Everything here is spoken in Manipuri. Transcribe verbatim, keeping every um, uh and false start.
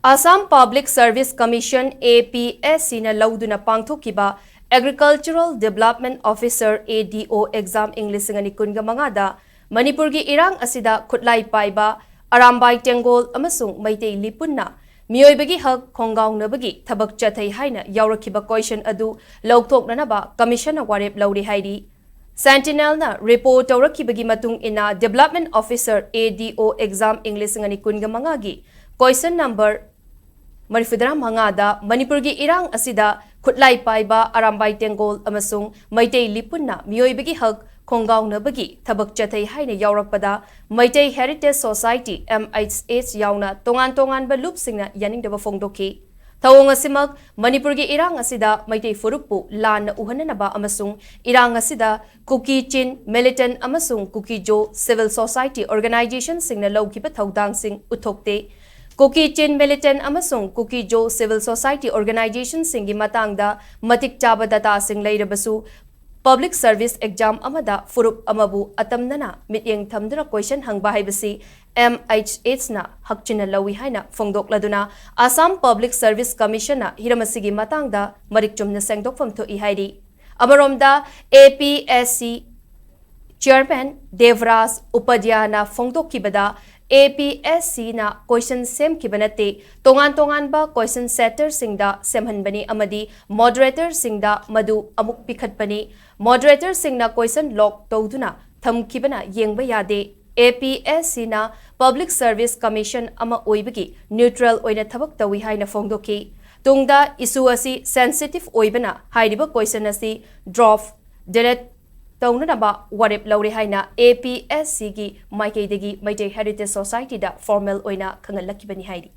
Assam Public Service Commission, A P S C ꯅ ꯂꯧꯗꯨꯅ ꯄꯥꯡꯊꯣꯛꯈꯤꯕ Agricultural Development Officer, A D O exam ꯏꯪ ꯂꯤꯁꯤꯡ ꯑꯅꯤ ꯀꯨꯟꯒ ꯃꯉꯥꯗ ꯃꯅꯤꯄꯨꯔꯒꯤ ꯏꯔꯥꯡ ꯑꯁꯤꯗ ꯈꯨꯠꯂꯥꯏ ꯄꯥꯏꯕ ꯑꯔꯥꯝꯕꯥꯏ ꯇꯦꯡꯒꯣꯜ ꯑꯃꯁꯨꯡ ꯃꯩꯇꯩ ꯂꯤꯄꯨꯟꯅ ꯃꯤꯑꯣꯏꯕꯒꯤ ꯍꯛ ꯈꯣꯡꯒꯥꯎꯅꯕꯒꯤ ꯊꯕꯛ ꯆꯠꯊꯩ ꯍꯥꯏꯅ ꯌꯥꯎꯔꯛꯈꯤꯕ question ꯑꯗꯨ ꯂꯧꯊꯣꯛꯅꯅꯕ commission ꯅ ꯋꯥꯔꯦꯞ ꯂꯧꯔꯦ ꯍꯥꯏꯔꯤ꯫ Sentinel ꯅ report ꯇꯧꯔꯛꯈꯤꯕꯒꯤ ꯃꯇꯨꯡ ꯏꯟꯅ, Development Officer, A D O exam ꯏꯪ ꯂꯤꯁꯤꯡ ꯑꯅꯤ ꯀꯨꯟꯒ ꯃꯉꯥꯒꯤ question number ꯃꯔꯤꯐꯨꯇꯔꯥ ꯃꯉꯥꯗ ꯃꯅꯤꯄꯨꯔꯒꯤ ꯏꯔꯥꯡ ꯑꯁꯤꯗ ꯈꯨꯠꯂꯥꯏ ꯄꯥꯏꯕ ꯑꯔꯥꯝꯕꯥꯏ ꯇꯦꯡꯒꯣꯜ ꯑꯃꯁꯨꯡ ꯃꯩꯇꯩ ꯂꯤꯄꯨꯟꯅ ꯃꯤꯑꯣꯏꯕꯒꯤ ꯍꯛ ꯈꯣꯡꯒꯥꯎꯅꯕꯒꯤ ꯊꯕꯛ ꯆꯠꯊꯩ ꯍꯥꯏꯅ ꯌꯥꯎꯔꯛꯄꯗ, Meitei Heritage Society, M H H, ꯌꯥꯎꯅ ꯇꯣꯉꯥꯟ ꯇꯣꯉꯥꯟꯕ ꯂꯨꯞꯁꯤꯡꯅ ꯌꯥꯅꯤꯡꯗꯕ ꯐꯣꯡꯗꯣꯛꯈꯤ꯫ ꯊꯧꯑꯣꯡ ꯑꯁꯤꯃꯛ ꯃꯅꯤꯄꯨꯔꯒꯤ ꯏꯔꯥꯡ ꯑꯁꯤꯗ ꯃꯩꯇꯩ ꯐꯨꯔꯨꯞꯄꯨ ꯂꯥꯟꯅ ꯎꯍꯟꯅꯅꯕ ꯑꯃꯁꯨꯡ ꯏꯔꯥꯡ ꯑꯁꯤꯗ ꯀꯨꯀꯤ ꯆꯤꯟ militant ꯑꯃꯁꯨꯡ ꯀꯨꯀꯤ ꯖꯣ civil society organization ꯁꯤꯡꯅ ꯂꯧꯈꯤꯕ ꯊꯧꯗꯥꯡꯁꯤꯡ ꯎꯠꯊꯣꯛꯇꯦ꯫ ꯀꯨꯀꯤ ꯆꯤꯟ militant ꯑꯃꯁꯨꯡ ꯀꯨꯀꯤ ꯖꯣ civil society organization ꯁꯤꯡꯒꯤ ꯃꯇꯥꯡꯗ ꯃꯇꯤꯛ ꯆꯥꯕ data ꯁꯤꯡ ꯂꯩꯔꯕꯁꯨ, public service exam ꯑꯃꯗ ꯐꯨꯔꯨꯞ ꯑꯃꯕꯨ ꯑꯇꯝꯅꯅ ꯃꯤꯠꯌꯦꯡ ꯊꯝꯗꯨꯅ question ꯍꯪꯕ ꯍꯥꯏꯕꯁꯤ M H H ꯅ ꯍꯛꯆꯤꯟꯅ ꯂꯧꯏ ꯍꯥꯏꯅ ꯐꯣꯡꯗꯣꯛꯂꯗꯨꯅ, Assam Public Service Commission ꯅ ꯍꯤꯔꯝ ꯑꯁꯤꯒꯤ ꯃꯇꯥꯡꯗ ꯃꯔꯤꯛ ꯆꯨꯝꯅ ꯁꯦꯡꯗꯣꯛꯐꯝ ꯊꯣꯛꯏ ꯍꯥꯏꯔꯤ꯫ ꯑꯃꯔꯣꯝꯗ, A P S C Chairman Debraj ꯎꯄꯥꯙ꯭ꯌꯥꯅ ꯐꯣꯡꯗꯣꯛꯈꯤꯕꯗ, A P S C ꯅ question ꯁꯦꯝꯈꯤꯕ ꯅꯠꯇꯦ, ꯇꯣꯉꯥꯟ ꯇꯣꯉꯥꯟꯕ question setter ꯁꯤꯡꯗ ꯁꯦꯝꯍꯟꯕꯅꯤ ꯑꯃꯗꯤ moderator ꯁꯤꯡꯗ ꯃꯗꯨ ꯑꯃꯨꯛ ꯄꯤꯈꯠꯄꯅꯤ꯫ Moderator ꯁꯤꯡꯅ question lock ꯇꯧꯗꯨꯅ ꯊꯝꯈꯤꯕꯅ ꯌꯦꯡꯕ ꯌꯥꯗꯦ꯫ A P S C ꯅ Public Service Commission ꯑꯃ ꯑꯣꯏꯕꯒꯤ neutral ꯑꯣꯏꯅ ꯊꯕꯛ ꯇꯧꯏ ꯍꯥꯏꯅ ꯐꯣꯡꯗꯣꯛꯈꯤ꯫ ꯇꯨꯡꯗ issue ꯑꯁꯤ sensitive ꯑꯣꯏꯕꯅ ꯍꯥꯏꯔꯤꯕ question ꯑꯁꯤ drop, delete ꯇꯧꯅꯅꯕ ꯋꯥꯔꯦꯞ ꯂꯧꯔꯦ ꯍꯥꯏꯅ A P S C ꯒꯤ ꯃꯥꯏꯀꯩꯗꯒꯤ Meitei Heritage Society ꯗ formal ꯑꯣꯏꯅ ꯈꯪꯍꯜꯂꯛꯈꯤꯕꯅꯤ ꯍꯥꯏꯔꯤ꯫